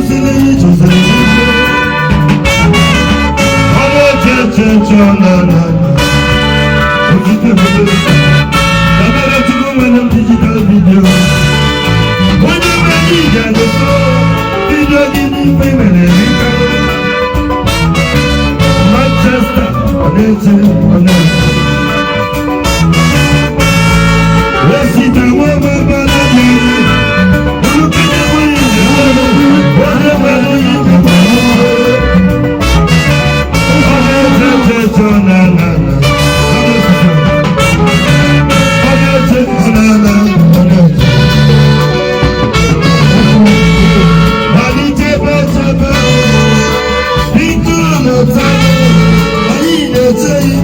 Jụsịrị ife. Ọ na-eche eche eche, ọ na-ana otite obodo dabere Chukwu nwere m digital video. Onye nwere ije goso video gị n'ife mere erika. Manchester, ọ na-eche, ọ na-eche. Osita nwa mama na-abịa olukene nwere ije, onye nwere ije. Ọ na-eche eche eche, ọ na-ana ana. Ọ na-eche, ọ na-ana, ọ na-eche. Anyị chebe chebe, biko lọta, anyị na-eche gị.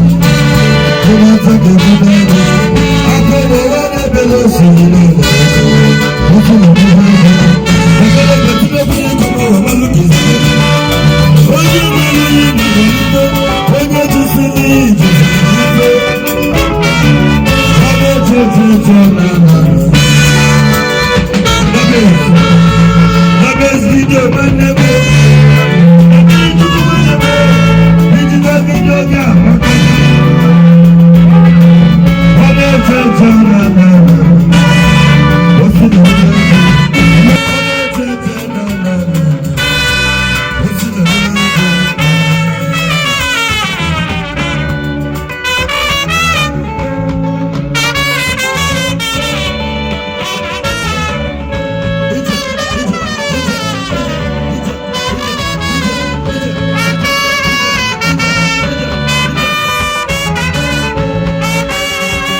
Ịnata ga-ebute ego. Akọrọ na-ebele osimiri n'ụlọ. Ofe na ọbụla ego. Ekele ka Tinubu na-ekọrọ ụwa malụ ka ezi. Onye nwere ihe mere ife, onye jụsịrị jụsịrị ife. Ọ na-eche eche eche, ọ na-ana. Abes video nwanne m. Ebiri Chukwu nwanne m. Digital video ga-amaka. Ọ na-eche eche, ọ na-ana. O si na ọ na-eche. Ọ na-eche eche, ọ na-ana. O si na ọ na-eche. Ije, ije, ije, ije, ije, ije, ije. Ije, ije, ije,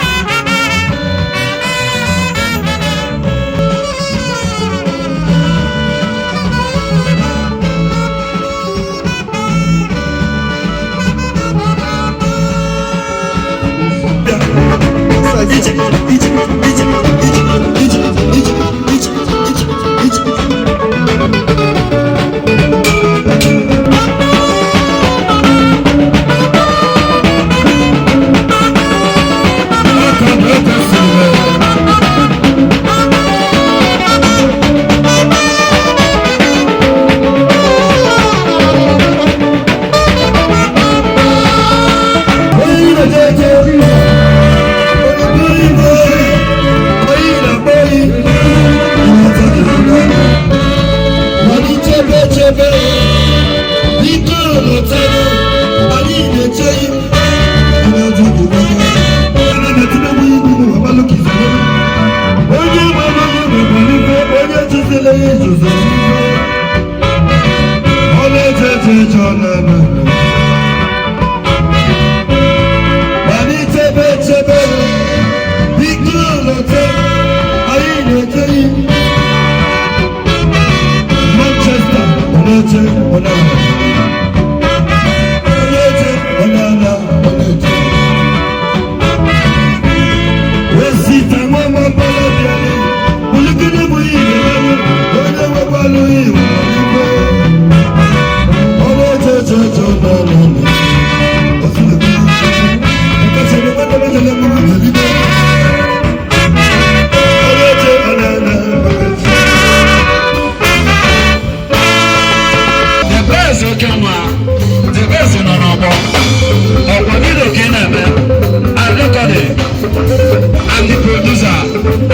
ije, ije, ije, ije, ije, ije. Aka bụ aka siri mee. Onye na-eje eje, onye bụ onye na-akpọ oyi, ịnata ga-ebute. Anyị chebe chebe, biko lọtanụ, anyị na-eche gị. Ịnata ga-ebute. Onye na-etinyegbu igwu n'ụwa malụ ka isi mee. Onye gbara onye nwekwara ife, onye chụsịrị ya jụsịrị ife. Ọ na-eche eche eche, ọ na-ana ana. Anyị chebe chebe, biko lọta, anyị na-eche gị. Manchester, ọ na-eche, ọ na-ana. Ọ na-eche, ọ na-ana, ọ na-eche. Osita nwa mama bịara, bulikere bụ ihe merụ, onye nwekwalụ iwu ife. Ọ na-eche eche eche, ọ na-ana ana. Ọ sị na nkachara nwanne m ejele mụrụ jelibe. Ọ na-eche, ọ na-ana, ọ na-eche. The best oke nwa, the best nọ n'ọgbọ. Ọkwa video ka ị na-eme, I'm recording, I'm the producer,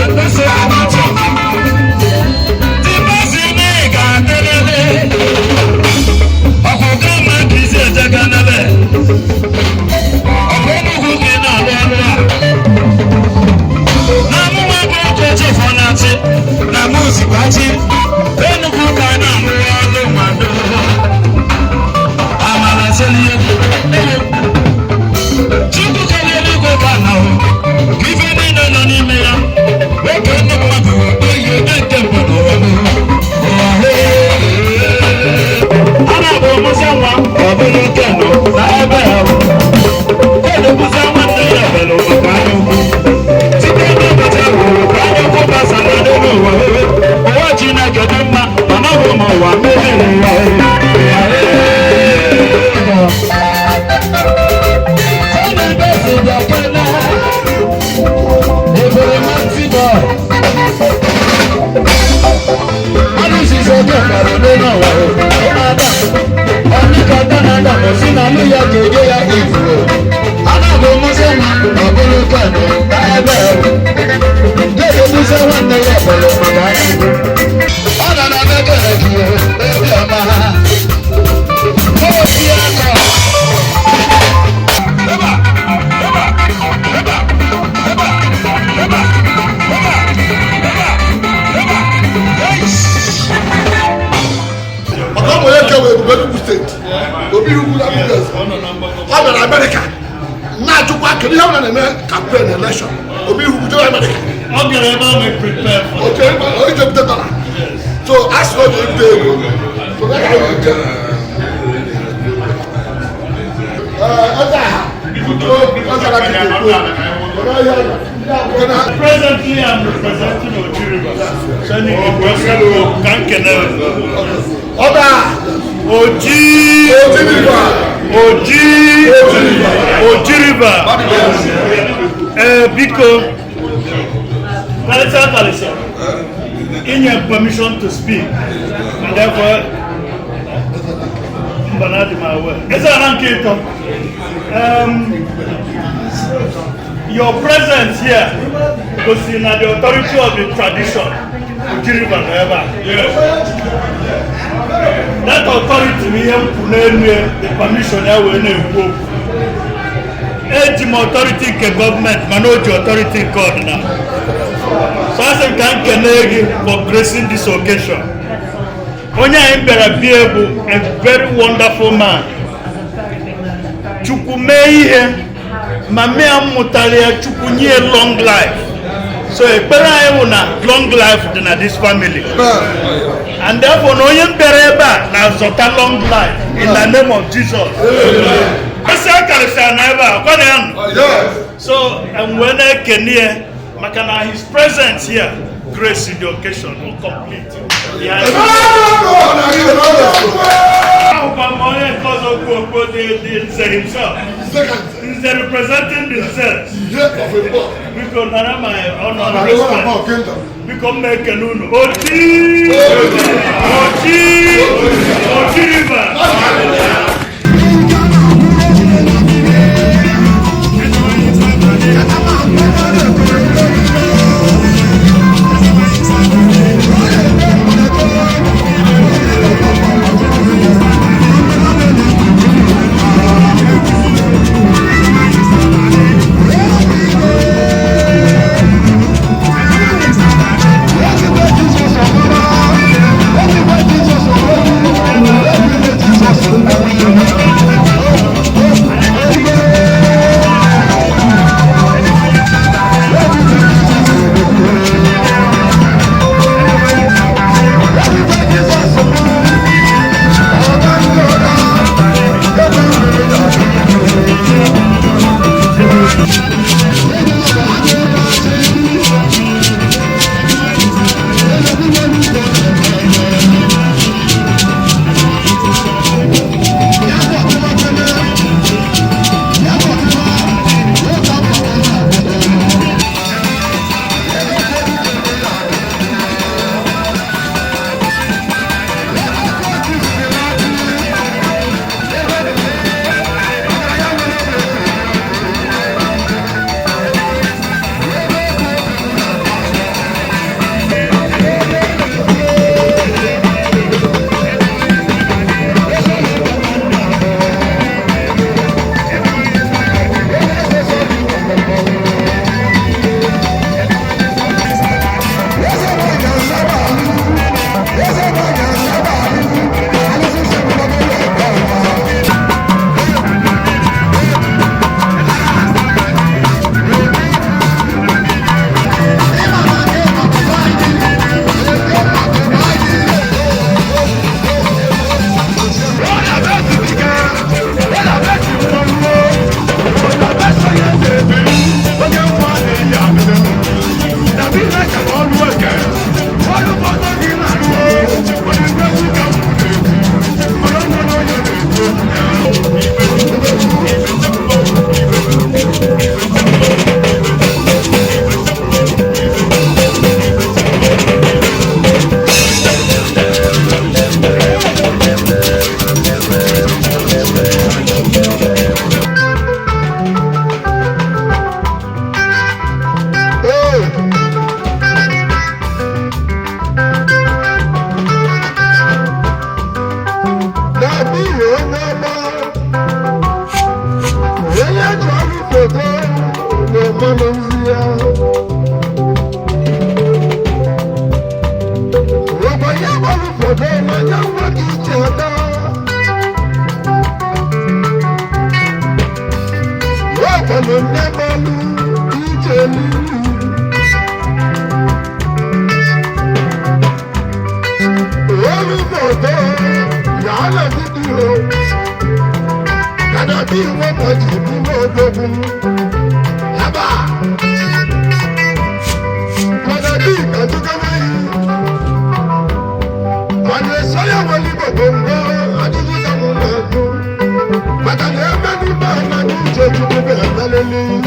and that's all I'm watching. The best ị ga-adịrịrị. Ọkwa oke mma ka isi eje ga n'ebe. Ọkwa Enugwu ka ị na-arụ ọrụ a. Na mụnwa bụ oke chefọ na-achị, na mụ sikwa chi. Enugwu ka a na-arụ ọrụ nwado. Amara seli egwu. Chukwu kere eluigwe ka na hụ, ka ife niile nọ n'ime ya. Nwoke ndị mmadụ oyi onye nke mbụ n'ụwa bụ. Ụwa hee. A na-abụ Musa nwa ka ọ bụrụ Kenu na ebe ya bụ. Kenu Musa nwanne ya bere maka anya ukwu. Site n'ụbọchị ahụ ka anya ukwu gbasara n'elu ụwa wewe. Ụwa Chineke dị mma, mana ọ bụ ma ụwa mmehie ya. Ụwa hee. Enugu Steeti, Obi Ugwu abụghị eze. Ọ bịara Amerịka na-ajụkwa kedu ihe ọ na-eme campaign election. Obi Ugwu jere Amerịka. Ọ gara ebe ahụ prepare for Oche ije bute dollar, so a sị na ọ ga-ebute ego, so ya ka anyị ga-eje. Ee, eze aha ọ zara gị ekwu okwu. Presently, I'm representing Oji River. Sending a question to Kankene. Ọba. Oji. Oji River. Oji. Oji River. Oji River. Biko. Kalisa Kalisa. Inye permission to speak. And therefore, mba na adị m aware. Eze ala nke ịtọ. Your presence here gosi na the authority of the tradition Oji River nọ ebe a. That authority bụ ihe m kwụ n'elu ya, the permission ya wee na-ekwu okwu. Eji m authority nke gọọmenti, mana o ji authority nke ọdịnala. So asị m ka m kene gị for gracing this occasion. Onye anyị bịara bie bụ a very wonderful man. Chukwu mee ihe ma mee ya, mmụtara ya, Chukwu nye long life. So ekpere anyị bụ na long life dị na this family, and therefore na onye m bịara ebe a na-azọta long life in the name of Jesus. Esi akarịsịa na ebe a kwana ya nọ. So wee na-ekene ya maka na his presence here grace the occasion will complete. Ahụkwa m onye nke ọzọ kwu okwu dị dị Nze himself, Nze representing the Nze. Biko nara my honor and respect. Biko, m na-ekene unu. Oji, Oji, Oji River. Onye ji ọrụ foto na-emanụ nzi ya. Ogbenye gbọrụ foto n'anya nwoke iche atọ. Onye ije n'ihu. Olùbọ̀dọ̀ yàrá dídì o. Kàdà bí wọ́n mọ̀ jì bí wọ́n gbógun. Lábà. Kàdà bí ìkàdúgbò wáyé. Ọ̀nà ìsọ́yà wọlé gbogbo ń gbọ́ adúgbò táwọn máa dún. Pàtàkì ẹgbẹ́ ní bá ọ̀nà ní ìjẹ́jú gbogbo ẹ̀gbẹ́ lélẹ́yìn.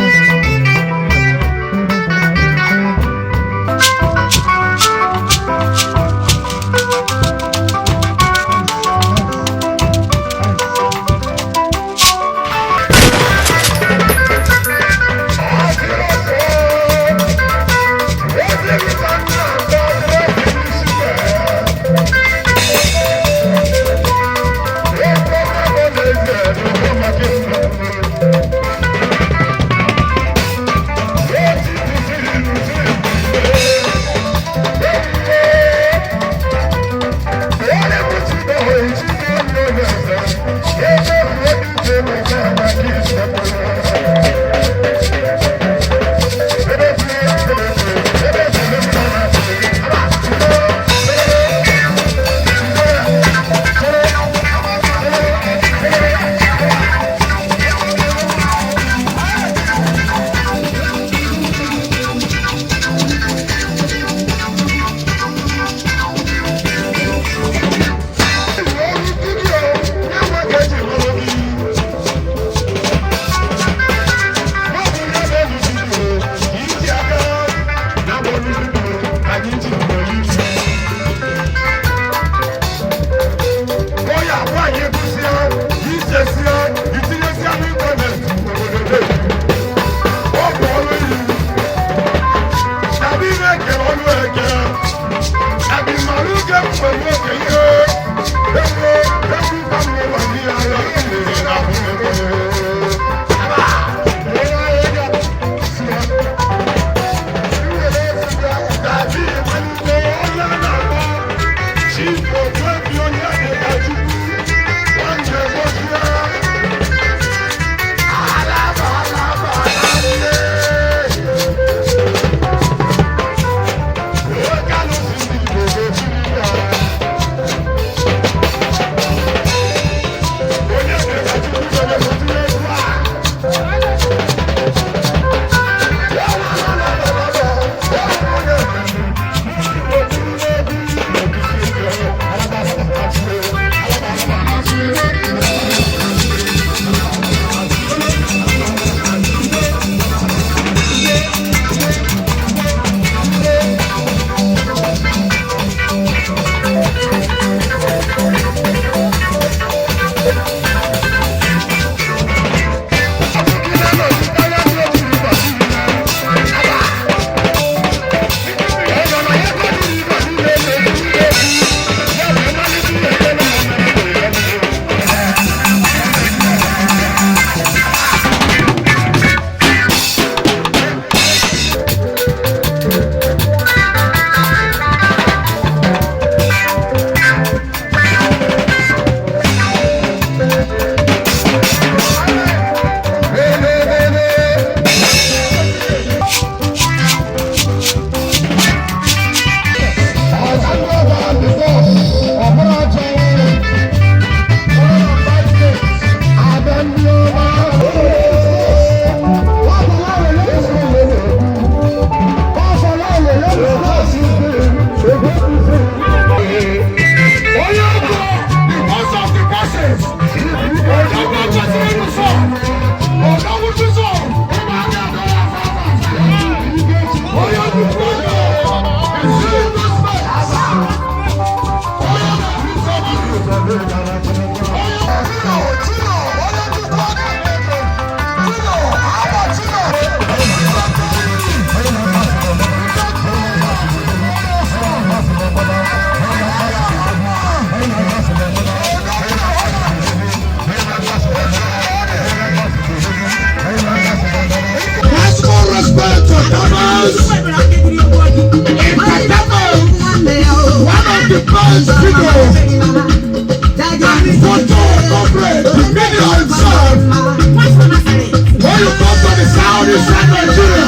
Eastern Nigeria.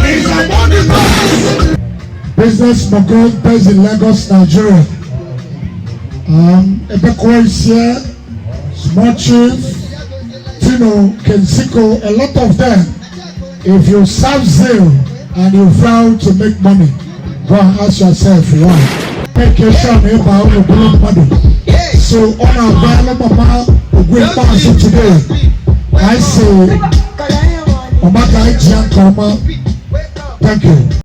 He's among the best. Business mogul based in Lagos, Nigeria. Ebekwe is here, Small Chief, Tino, Kensiko, a lot of them. If you serve zeal and you fail to make money, go and ask yourself why. Make sure na ịba unu bụrụ mmadụ. So ọ na-agba mama Ogwe Ikpeazụ today. I say, Mama ka anyị ji ya nke ọma. Thank you.